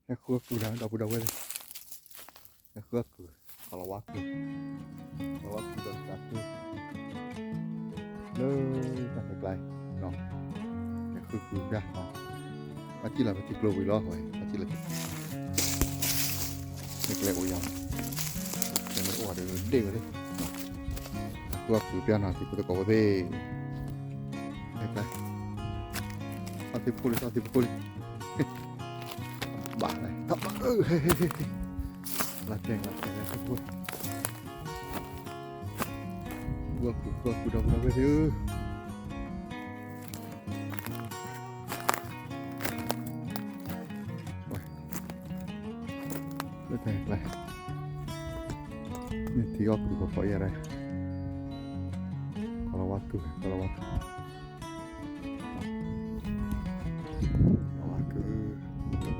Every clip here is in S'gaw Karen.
ဟဲဃုအီၣ်ကုၢ်ဒီး ဒီပုၢ်ဒီဝဲၢ်သ့ၣ်, ဟဲဃုအီၣ်ကုၢ်, ကီၤလၤဝါကုၢ်, ကီၤလၤဝါကုၢ်ဒီးတၢ်ကုၢ်, လၢတၢ်ကျဲကျါအံၤ, ဟဲဃုကုၢ်ပျၢ်, ဘၣ်စံၣ်လီၤပထံကျိဝံၤလီၤ, ဘၣ်စံၣ်လီၤ မ့ၢ်ကျဲအိၣ်ယၤ, မ့ၢ်အိၣ်ဒီးဒ့ၣ်ဝဲသ့ၣ်, ဟဲဃုအီၣ်ကုၢ်ပျၢ်နီၤ တံၤဖိသကိးဖိသ့ၣ်, သီၣ်သံၣ်ဖိလံ သီၣ်သံၣ်ဖိလံ, ဘၣ်လဲၣ်, လီၤတဲာ်လီၤတဲာ်လၢသံၣ်ဖိ, ဃုအီၣ်ကုၢ် ဃုအီၣ်ကုၢ် ဒီပုၢ်ဒီဝဲၢ်သ့ၣ်ဧၢ လၢတၢ်ကျါ, မ့ၢ်ထံအီၣ်ကုၢ်ကဖီးယၤဒၣ်, ကီၤလၤဝါကုၢ် ကီၤလၤဝါကုၢ်, ကီၤလၤဝါကုၢ်, ကဲပၣ် ထံအီၣ်ကုၢ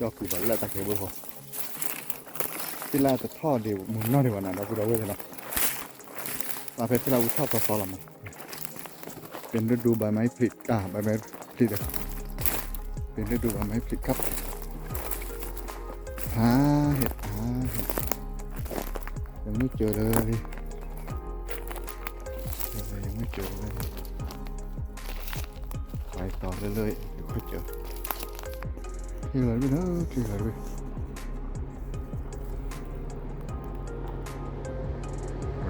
်ဘၣ်လၢတၢ်ကဲဘိဃီ, သ့ၣ်လၢတထီၣ်ဒံးမုၢ်နီၢ်ဒံးဘၣ်နၤ ဒီပုၢ်ဒီဝဲၢ်သ့ၣ်နီၤ, ပာ်ဖဲသ့ၣ်လၢဝံထီၣ်သီသီလီၤမး, ပ့ၤဒိၣ်ဒိၣ်ဘၣ်မၤဖျံး, ဘၣ်မၤဖျံးဒီး, ပ့ၤဒိၣ်ဒိၣ်ဘၣ်မၤဖျံးခပ်, ဟါဟ့ၣ် ဟါဟ့ၣ်, ယမ့ၢ်စၢၤလၢလံ ယမ့ၢ်စၢၤလၢလံ, ပှၤတီၤလၢလၢ ယခွဲးစၢၤ, ထံလီၤတဘ့ၣ်လၢ ထံလီၤတဘ့ၣ်, ထံလီၤတဘ့ၣ်, ထံလီၤတဘ့ၣ်, အီၣ်တကဲဘၣ် ဒီပုၢ်ဒီဝဲၢ်သ့ၣ် ဟးဃုအီၣ်ကုၢ်, အိၣ်ဟဲက့ၤလီၤဒ့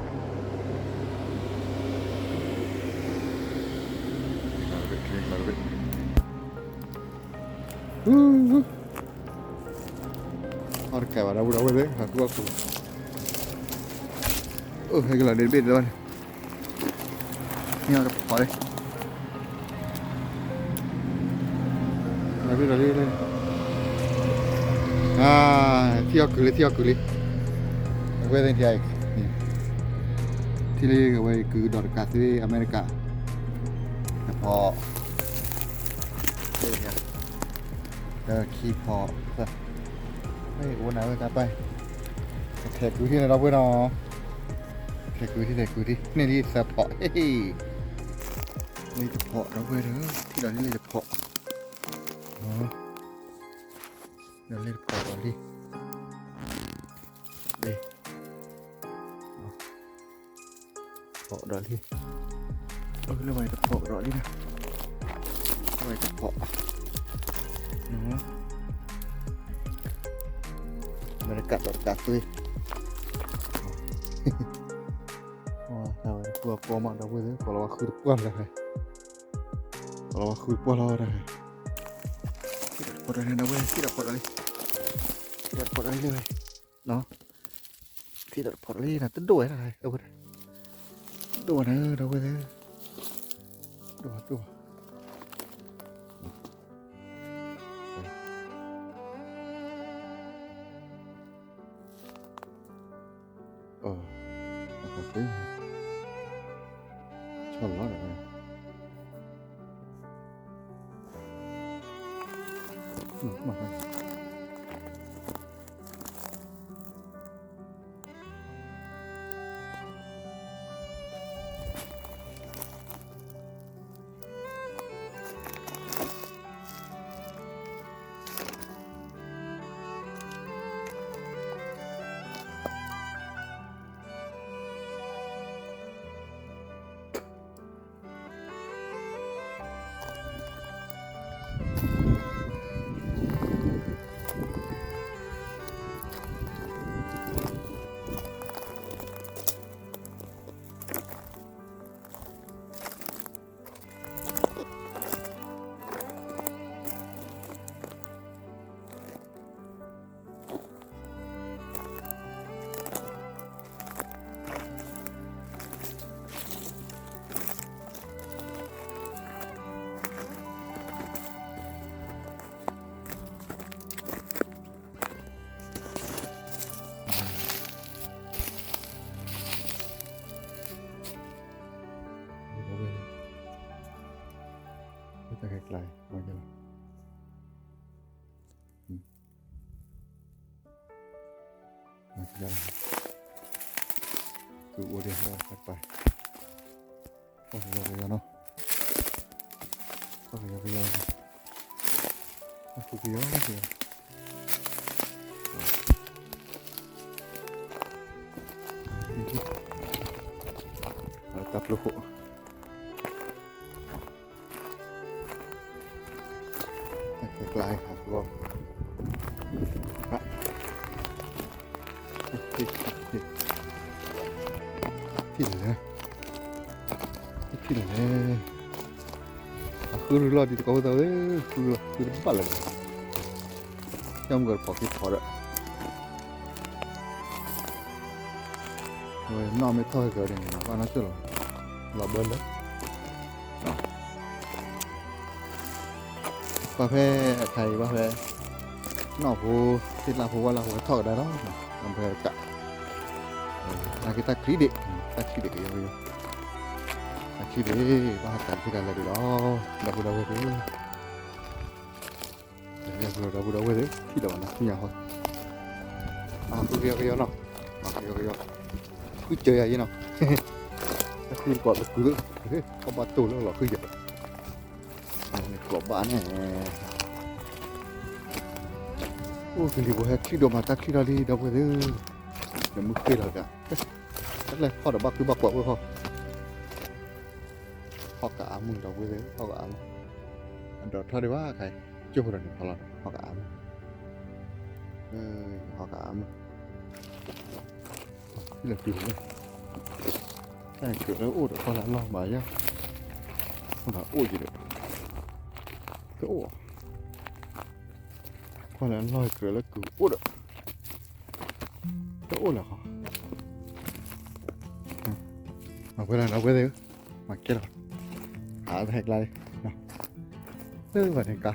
တဘ့ၣ်တဘၣ်န့ၣ်, မ့ၢ်အီၣ်တဖီးလံ လီၤဘ့ၣ်လီၤလံ, ထံအီၣ်ကုၢ်လံ ထံအီၣ်ကုၢ်လံ, အဝဲသ့ၣ် ထံလံ အဝဲကုၢ်ဒီးတကးသ့ အမဲရကၤ, တဖီး, တခံဖီး, အိၣ်နၤဝဲတၢ်ပၢ်, ထဲးကုၢ်ထံန့ၣ်ဒီပုၢ်ဝဲၢ်နီၤ, ထဲးကုၢ်ထံ ထဲးကုၢ်ထံ န့ၢ်လံသၢဖီး, လံတဖီး ဒီပုၢ်ဝဲၢ်ဒီး ထံလီၤလံလံတဖီး, ဒီးလံတဖီးဒီးလံ, လံ ဖီးဒီးလံ, လၢဝဲတဖီးဒီးလံ, လၢဝဲတဖီး, အမဲရကၤဒီးတကးသ့, တၢ်ဝဲဃုအပီမး ဒီပုၢ်ဝဲၢ်သ့ၣ် ကီၤလၤဝါဃုတပှၢ်လီၤတၢ်, ကီၤလၤဝါဃုတပှၢ်လီၤတၢ်, ထံဒီးတဖီးဒီးန့ၣ် ဒီပုၢ်ဝဲၢ် ထံဒီးတဖီးဒီးလံ, ထံဒီးတဖီးဒီးလံလၢဝဲ, ထံဒီးတဖီးဒီးလံ တဒိၣ်ဝဲတၢ်, ဒိၣ်ဝဲနၤ ဒီပုၢ်ဝဲၢ်သ့ၣ်, ဒိၣ်ဘၣ် ဒိၣ်ဘၣ် ဆီၣ်လီၤဒီး ပှၤကယီကယီနီၤ, ပှၤကယီကယီ, ပှၤဃုကယီကယီ, တၢ်ပျိခိၣ် တၢ်ခဲကျါအံၤ ဟးဃုအီၣ်, ထံၣ်လဲၣ်, ထံၣ်လဲၣ်, အဃုရူၢ်လီၢ်ဒ်တကိးဖိသးဝဲ, ဃုလီၤ ဃုတဘၣ်လၢၤဘၣ်, ကၠီမုၢ်ကဖီၣ်က့ၤဖီၣ်ဒီး ဝဲနီၢ်မ့ၢ်ထီၣ်က့ၤကဒီးန့ၣ် ဘၣ်နီၢ်ကၠိၣ်လီၤ, လီၤဘၢလၢ ဘၣ်ဖဲအခါအံၤ ဘၣ်ဖဲ နီၢ်ဖိ သ့ၣ်လၣ်ဖိဝၣ်လၣ်ဖိထီၣ်ကဒါလီၤ, ဘၣ်ဖဲတကး, နာ်က့တၢ်ချံဒံး, တၢ်ချံဒံးကယီကယီ, တၢ်ချံဒံး ဘၣ်ဟးကးသ့ကၤလၢာ်ဒံးလီၤ, ဒီပုၢ်ဒီဝဲၢ်သ့ၣ် ဒီပုၢ်ဒီဝဲၢ်သ့ၣ် ထံၣ်လီၤဘၣ်နီၤ ဆူညါဃီ, အဃုကယီကယီနီၤ, အဃုကယီကယီ, ဃုစၢၤယၤယဲနီၤ, အဃုတကိးတကုၤ, ကဘၣ်တိၢ်လၢလီၤဃုယၤ, န့ၣ်ကျိးဘၣ်န့ၣ်, အိၣ်ကလံၤဖိဟဲချံၣ်ဒိၣ်မး တၢ်ချံၣ်ထီၣ်လံ ဒီပုၢ်ဝဲၢ်သ့ၣ်, နမုၢ်ဃ့ၢ်လီၤက, တၢ်လဲၤဖီၣ်ဒီးဘၣ်ကွံဘၣ်ကွၢ်အိၣ်ဖီၣ် ဟီၣ်ကအါမုၢ် ဒီပုၢ်ဝဲၢ်သ့ၣ် ဟီၣ်ကအါမုၢ်, အဒိးထီၣ်ဒံးဘၣ်ခါ, ကၠိဖိဒီးန့ၣ်ဖီလီၤ ဟီၣ်ကအါမုၢ်, ဟီၣ်ကအါမုၢ်, ဖဲလဲၣ်တုၤလဲၣ်, တၢ်ကြၢးလၢအိၣ်ဒီးကွၢ်လၢအလီၢ်မးယါ, အိၣ်ဒီးအိၣ်က့ၤဒီး, တအိၣ်, ကွၢ်လၢအလီၢ်ကြၢးလၢကုၤအိၣ်ဒီး, တအိၣ်လၢၤဃီ, မၤပှဲၤလၢဒီပုၢ်ဝဲၢ်သ့ၣ်ဧၢ, မၤကဲလီၤ, အါတဟဲကျါလံ, လၢဘၣ်န့ၣ်ကါ,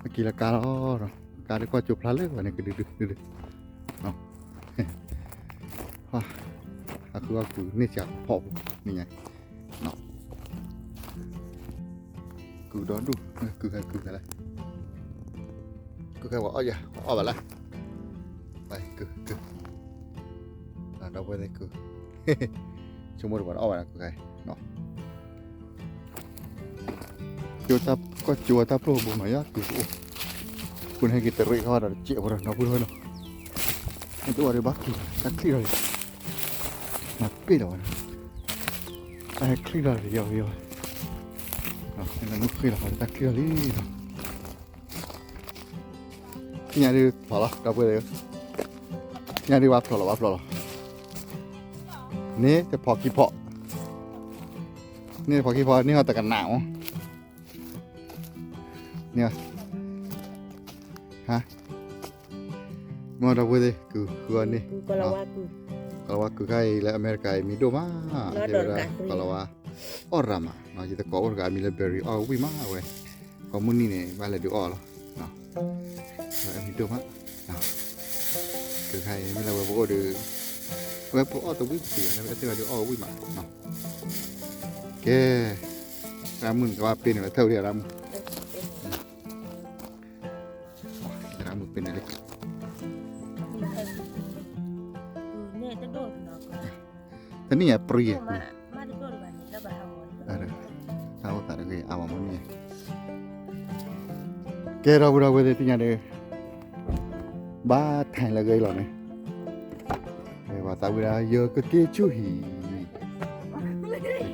အက့ၤလၢကါလီၤ, ကါဒ်ကွၢ်ကၠိဖျါလၢဘၣ်န့ၣ် ကဒုဒုဒုဒု, ဟးဃုအီၣ်ကုၤန့ၢ်စှၤဖီၣ်ပူၤန့ၣ်ညါ, ကုၤဒီဒူၣ်, ကုၤခဲကုၤခဲလၢ, ကုၤခဲပှၤအီၣ်ယၤ ပှၤအီၣ်ဘၣ်လၢ, ပကုၤကုၤ, ဒီပုၢ်ဝဲၢ်သ့ၣ်ကုၤ, ဆိကမိၣ်ဒီးပှၤတအီၣ်ဘၣ်နီၤ ကုၤခဲ, ကၠိတၢ်ပျိၢ်ဘိမးယါ ကုၤကအိၣ်, ကုၤန့ၣ်ဟဲက့ၤတရံးထီၣ်ဒီးတစဲးဖိဒီး ဒီပုၢ်ဝဲၢ်နီၤ, နတအိၣ်ဒီးဘၣ်ကုၤ တၢ်ချံၣ်ထီၣ်လံ, မၤပ့ၢ်လီၤဝဲ, တၢ်ဟဲချံၣ်ထီၣ်လံ ယီၤယီၤ, နမုၢ်ဃ့ၢ်လီၤ တၢ်ချံၣ်ထီၣ်လံနီၤ သ့ၣ်ညါဒုးဖျိးလီၤ ဒီပုၢ်ဝဲၢ်သ့ၣ်ဧၢ, သ့ၣ်ညါဒုးဘၣ်ဖျိးလီၤ ဘၣ်ဖျိးလီၤ, န့ၣ်တဖီၣ်ခံဖီၣ်, န့ၣ်တဖီၣ်ခံဖီၣ် န့ၢ်ဟီၣ်တကနၣ်မး, န့ၣ်, ဟါ, မ့ၢ်ဒီပုၢ်ဝဲၢ်သ့ၣ် ကုၤဃုအီၣ်န့ၣ်, ကီၤလၤဝါကုၤခါအံၤလၢအမဲရကၤအံၤမံၤဒိၣ်မး, တဲဝဲဒၣ်ကီၤလၤဝါ အီၣ်ရၤမး, ယသကိးအိၣ်တဂၤအမံၤလၢ Berry အီၣ်ဝံၣ်မးဝဲ, ကိးမုၢ်နံၤန့ၣ် ဘၣ်လဲၤဒုးအီၣ်လီၤ, အမံၤဒိၣ်မး, ကုၤခါအံၤမ့ၢ်လၢဝဲပအိၣ်ဒီး, ဝဲပအိၣ်တဝံၣ်တသ့ လၢအဝဲဒုးအီၣ်ဝံၣ်မး, ကဲ, ရၣ်မုၣ်န့ၣ်ကဘၣ်ပ့ၤန့ၣ်လၢထၢၣ်ဝဲဒၣ်ရၣ်မုၣ် ရၣ်မုၣ်ပ့ၤန့ၣ်လၢ, တနံၣ်ညါပြံ, တၢ်အိၣ်သးတဂ့ၤအါမးမ့ၢ်န့ၣ်, ကဲဒီပုၢ်ဝဲၢ်သ့ၣ် သ့ၣ်ညါဒီး, ဘၣ်ထဲလၢဂ့ၤလီၤန့ၣ်, ပှၤသးဝံၣ်ဒၣ် ယကက့ၤဆူဟံၣ်,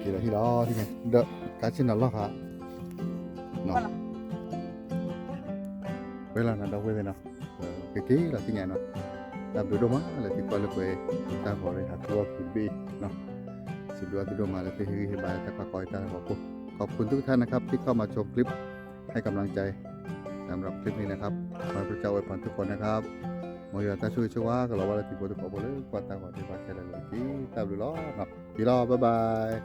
ကက့ၤလီၤဟံၣ်လီၤ, ဒီးကါဆ့ၣ်နီၤလီၢ်ဃာ် ဝဲလီၤနီၤ ဒီပုၢ်ဝဲၢ်သ့ၣ်နီၤ, ကက့ၤလီၤသ့ၣ်ညါနီၤ, တၢ်ဘျုးဒိၣ်မးလၢသုကွၢ်လၢပှဲၤတၢ်ဂီၤရ့ၣ် ဟးဃုအီၣ်ကုၤတဘ့ၣ်နီၤ, စံးဘျုးအီၤသုဒိၣ်မးလၢသုဟ့ၣ်ဂံၢ်ဟ့ၣ်ဘါတၢ်ကွၢ်ကီတၢ်ဂီၤဖိ, ขอบคุณทุกท่านนะครับที่เข้ามาชมคลิป ให้กำลังใจ สำหรับคลิปนี้นะครับ ขอให้พระเจ้าอวยพรทุกคนนะครับ မ်ယွၤတၢ်ဆိၣ်ဂ့ၤဆိၣ်ဝါကလီၤဘၣ်လၢသုဖိသကိးဖိလၢကွၢ်တၢ်ဂီၤသ့ၣ်တဖၣ်ခဲလၢာ်လၢခံ, တၢ်ဘျုးလီၤနီၤ, က့ၤလီၤ bye bye.